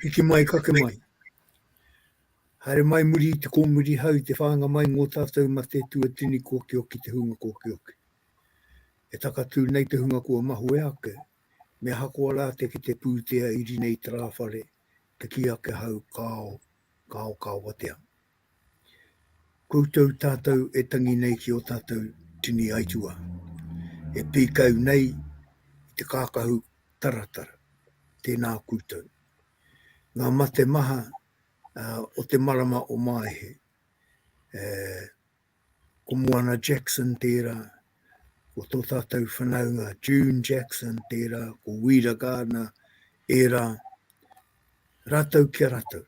Hiki mai, kake mai. Haere mai muri i te kōmuri hau i te whānga mai ngō tātou mate tuatini kōkioki te hunga kōkioki. E takatū nei te hunga kua mahue ake, me ahakoa rā te kite pūtea i rinei tarāwhare, te kī ake hau kāo, kāo ka watea. Koutou tātou e tangi nei ki ō tātou tini aituā, e pīkau nei i te kākahu taratara, tēnā koutou. Ngā mate maha o te marama o Māehe, ko Moana Jackson tērā, ko tō tātou whanaunga June Jackson tērā, ko Wira Gardner ērā, rātou ki a rātou,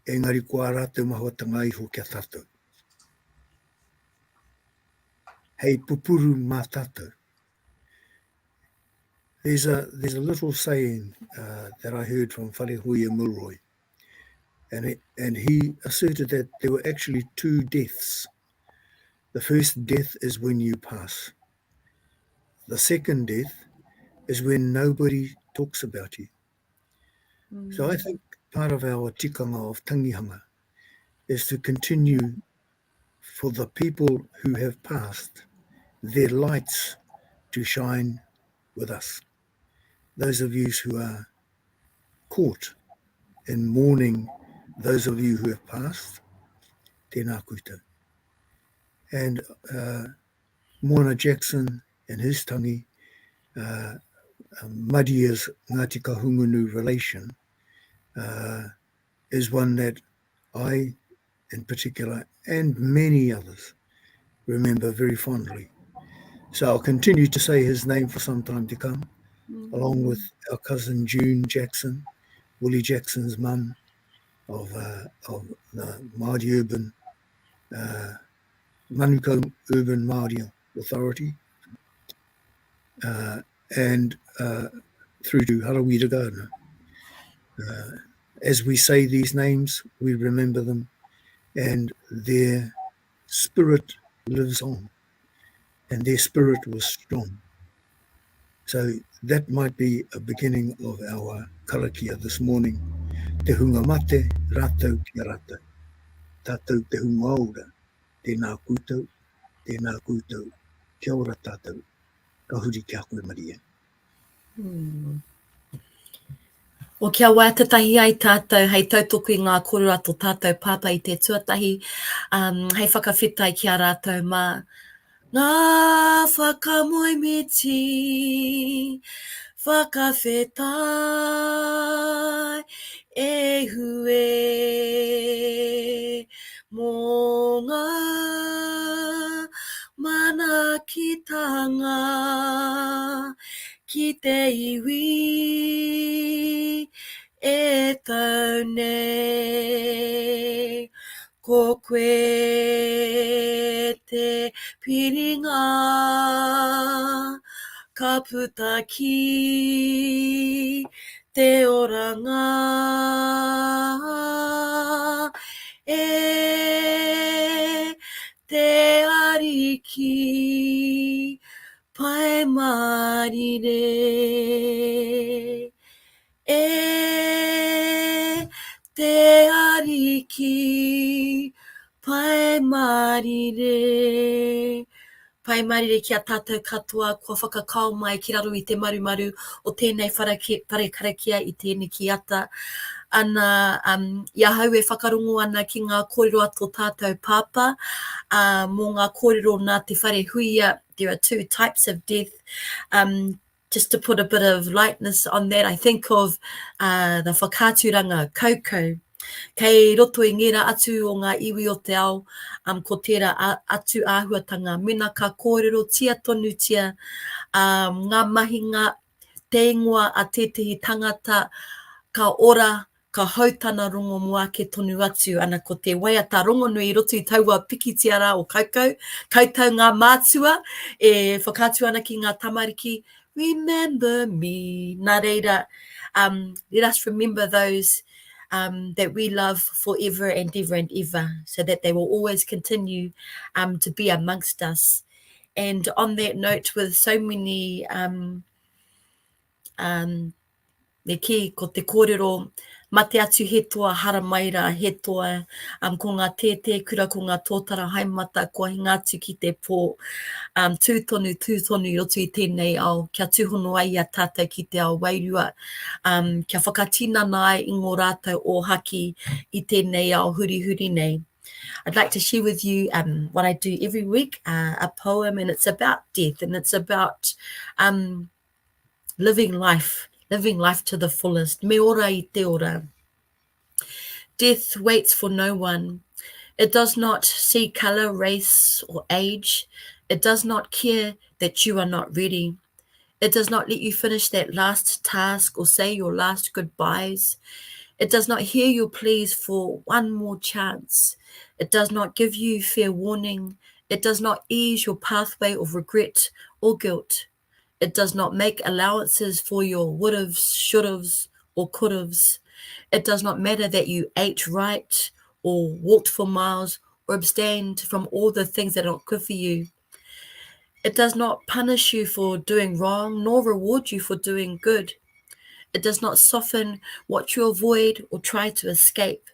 engari ko ā rātou mahuatanga iho ki a tātou. Hei pupuru mā tātou. There's a, there's a little saying uh, that I heard from Wharehuia Milroy, and, it, and he asserted that there were actually two deaths. The first death is when you pass. The second death is when nobody talks about you. Mm. So I think part of our tikanga of tangihanga is to continue for the people who have passed their lights to shine with us. Those of you who are caught in mourning those of you who have passed, tēnā koutou. And uh, Moana Jackson and his tangi, uh, Maria's Ngāti Kahungunu relation, uh, is one that I, in particular, and many others remember very fondly. So I'll continue to say his name for some time to come, mm. along with our cousin June Jackson, Willie Jackson's mum of, uh, of the Māori Urban, uh, Manukau Urban Māori Authority, uh, and uh, through to Harawira Gardner. Uh, as we say these names, we remember them, and their spirit lives on, and their spirit was strong. So that might be a beginning of our karakia this morning. Te hunga mate, rātou ki a rātou. Tātou te hunga ora, tēnā koutou, tēnā koutou, kia ora tātou, ka huri ki a koe Maria. Mm. O kia waiata tahi ai tātou hei tautoko i ngā kōrero a tō tātou pāpā i te tuatahi, um, hei whakawhetai ki a rātou mā. Ngā whakamoemiti, whakawhetai e hue mō ngā manaakitanga ki te iwi e tau nei. Ko koe te piringa ka puta ki te oranga e te Ariki Pai mārire e te Ariki, pai mārire. Pai mārire ki a tātou katoa kua whakakao mai ki raro i te marumaru o tēnei whare karakia i tēneki ata. Ana, um, i ahau e whakarongo ana ki ngā kōrero a tō tātou pāpā, uh, mō ngā kōrero nā Te Wharehuia there are two types of death. Um, just to put a bit of lightness on that, I think of uh, the whakaaturanga kaukau. Kei roto i ngērā atu o ngā iwi o te ao, um, ko tērā atu āhuatanga. Mena ka kōrerotia tonutia um, ngā mahinga, te ingoa a tētehi tangata, ka ora, ka hou tana rongo mō ake tonu atu, ana ko te waiata rongonui i roto i taua pikitia rā o Kaukau, kautau ngā mātua e whakaatu ana ki ngā tamariki, remember me, nā reira, um, let us remember those um, that we love forever and ever and ever, so that they will always continue um, to be amongst us. And on that note, with so many um, um, Me kī, ko te kōrero Mate atu he toa, haramai rā he toa, um, ko ngā tētē kura, ko ngā tōtara haemata, kua hinga atu ki te pō. Um, tū tonu, tū tonu i roto i tēnei ao, kia tūhono ai i a tātou ki te ao wairua, um, kia whakatinana ai i ngō rātou ōhaki i tēnei ao hurihuri nei. I'd like to share with you um, what I do every week, uh, a poem, and it's about death and it's about um, living life, living life to the fullest. Me ora i te ora. Death waits for no one. It does not see color, race, or age. It does not care that you are not ready. It does not let you finish that last task or say your last goodbyes. It does not hear your pleas for one more chance. It does not give you fair warning. It does not ease your pathway of regret or guilt. It does not make allowances for your would'ves, should'ves, or could'ves. It does not matter that you ate right or walked for miles or abstained from all the things that are not good for you. It does not punish you for doing wrong nor reward you for doing good. It does not soften what you avoid or try to escape.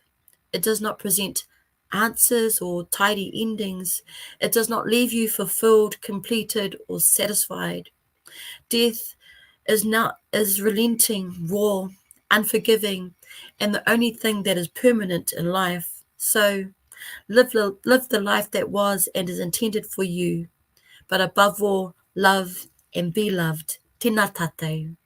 It does not present answers or tidy endings. It does not leave you fulfilled, completed, or satisfied. Death is not is relenting, raw, unforgiving, and the only thing that is permanent in life. So live, live the life that was and is intended for you. But above all, love and be loved. Tēnā tātou.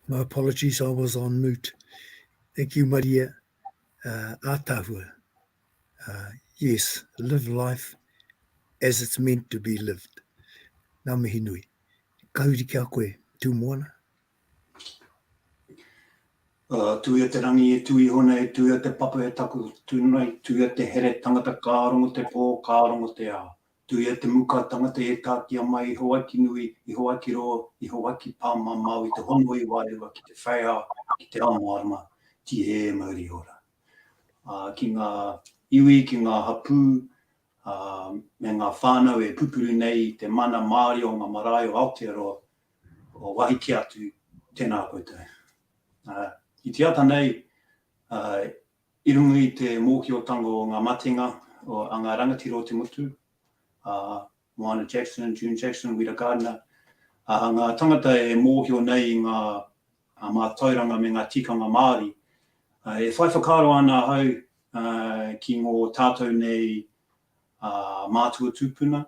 My apologies, I was on mute. Thank you, Maria uh, Atahua. Uh, yes, live life as it's meant to be lived. Ngā mihi nui. Ka huri ki a koe, Tūmoana. Uh, tuia te rangi e tū iho nei, tuia te papa e taku tū nei, tuia te here tangata kā rongo te pō, kā rongo te ao. Tuia te muka tangata e tākia mai i Hawaiki nui, i Hawaiki roa, i Hawaiki pāmamao, i te hono i wairua ki te whei ao, ki te ao mārama, tihē mauri ora. Uh, ki ngā iwi, ki ngā hapū, uh, me ngā whānau e pupuru nei i te mana Māori o ngā marae o Aotearoa, o wahi kē atu, tēnā koutou. Uh, I te ata nei, uh, i runga i te mōhiotanga o ngā matenga o, a ngā rangatira o te motu, uh, Moana Jackson, June Jackson, Wira Gardiner, uh, ngā tangata e mōhio nei i ngā uh, mātauranga me ngā tikanga Māori, uh, e whai whakaaro ana ahau uh, ki ngō tātou nei uh, mātua tūpuna,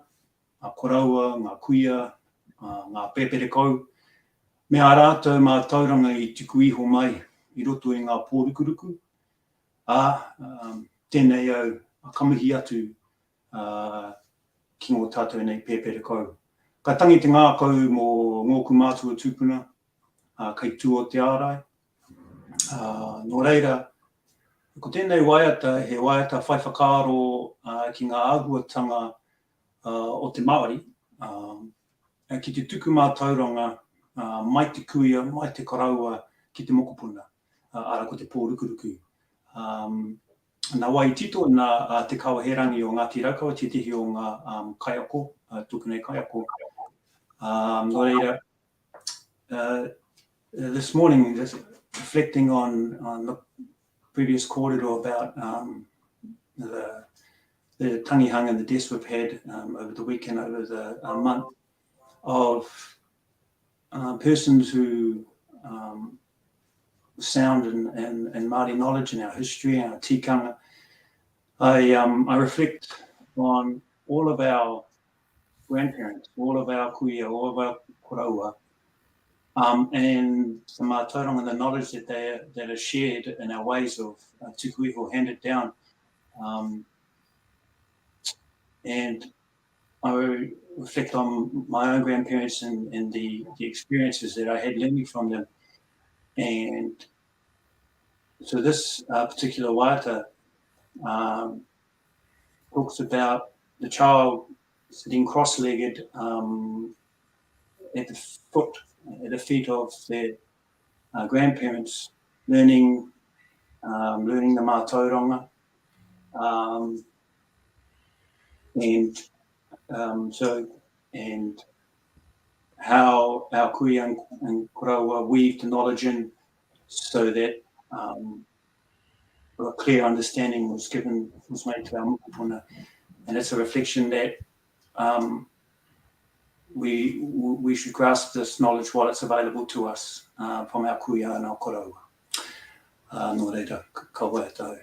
ngā koroua, ngā kuia, ngā pēperekau, me ā rātou mātauranga i tuku iho mai i roto i ngā pōrukuruku, ā, tēnei au ka mihi atu ki ngō tātou nei pēperekau. Ka tangi te ngākau mō ngōku mātua tūpuna, kei tū o te ārai, nō reira, ko tēnei waiata he waiata whai whakaaro ki ngā āhuatanga o te Māori ki te tuku mātauranga mai te kuia, mai te koroua ki te mokopuna, arā ko te pōrukuruku. Nā wai i tito nā Te Kawaherangi o Ngāti Raukawa tētehi o ngā kaiako, tōku nei kaiako. Nō reira, this morning, just reflecting on, on the previous kōrero about um, the, the tangihanga and the deaths we've had um, over the weekend, over the uh, month, of uh, persons who um, sound and, and, and Māori knowledge and our history and our tikanga. I, um, I reflect on all of our grandparents, all of our kuia, all of our koroua, um, and the mātauranga and the knowledge that they that is shared in our ways of uh, tuku iho handed down. Um, and I reflect on my own grandparents and, and the, the experiences that I had learning from them. And so this uh, particular waiata um, talks about the child sitting cross-legged um, at the foot, at the feet of their uh, grandparents learning, um, learning the mātauranga. Um, and um, so, and how our kuia and, and koroua weaved the knowledge in so that um, a clear understanding was given, was made to our mokopuna. And it's a reflection that um, we, we should grasp this knowledge while it's available to us uh, from our kuia and our koroua. Uh, nō reira, ka waiata au.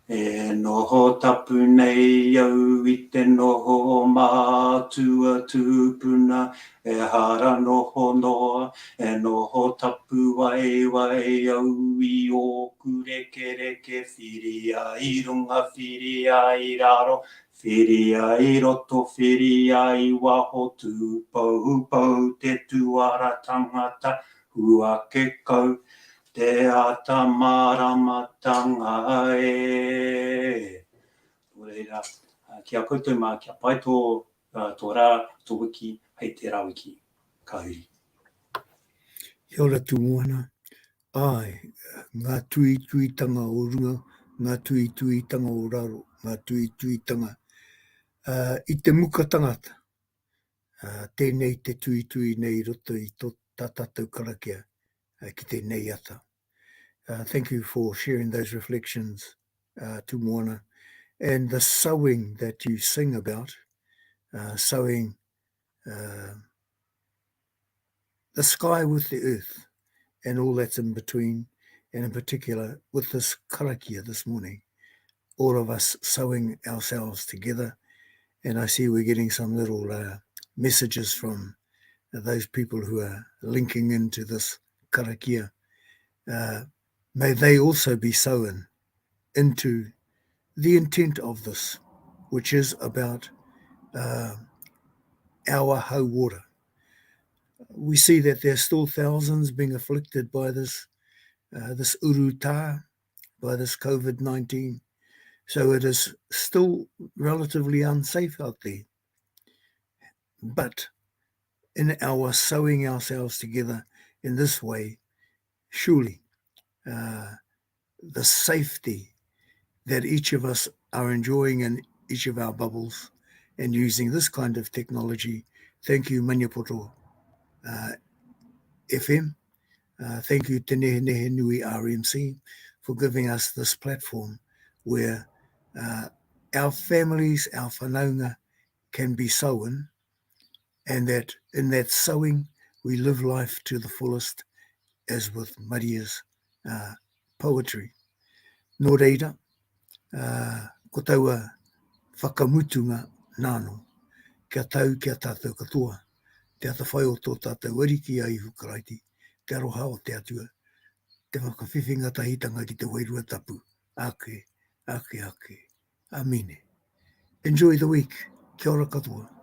E noho tapu nei au i te noho o mātua tūpuna, ehara noho noa, e noho tapu waiwai au i ōku rekereke whiria i runga, whiria i raro, whiria i roto, whiria i waho, tūpoupou te tuara tangata, Huake kau te ata māramatanga e. Nō reira, ki a koutou mā, kia pai tō, tō rā, tō wiki, hei tērā wiki. Ka huri. Kia ora Tumuana. Āe, ngā tuituitanga o runga, ngā tuituitanga o raro, ngā tuituitanga i te muka tangata. Tēnei te tuitui nei i roto i tō tā tātou karakia ki tēnei ata. Thank you for sharing those reflections, uh, Tumuana, and the sowing that you sing about, uh, sowing uh, the sky with the earth and all that's in between, and in particular with this karakia this morning, all of us sewing ourselves together. And I see we're getting some little uh, messages from those people who are linking into this karakia. Uh, may they also be sown into the intent of this, which is about uh, our hauora. We see that there are still thousands being afflicted by this, uh, this uruta, by this COVID-19. So it is still relatively unsafe out there. But in our sewing ourselves together in this way, surely uh, the safety that each of us are enjoying in each of our bubbles and using this kind of technology. Thank you, Maniapoto uh, FM. Uh, thank you, Te Nehenehenui RMC, for giving us this platform where uh, our families, our whanaunga can be sown and that in that sowing we live life to the fullest as with Maria's uh, poetry. Nō reira, uh, ko taua whakamutunga nāno, kia tau ki a tātou katoa, te atawhai o tō tātou Ariki a Ihu Karaiti, te aroha o te Atua, te whakawhiwhinga tahitanga ki te Wairua Tapu, ake, ake, ake. Amine. Enjoy the week. Kia ora katoa.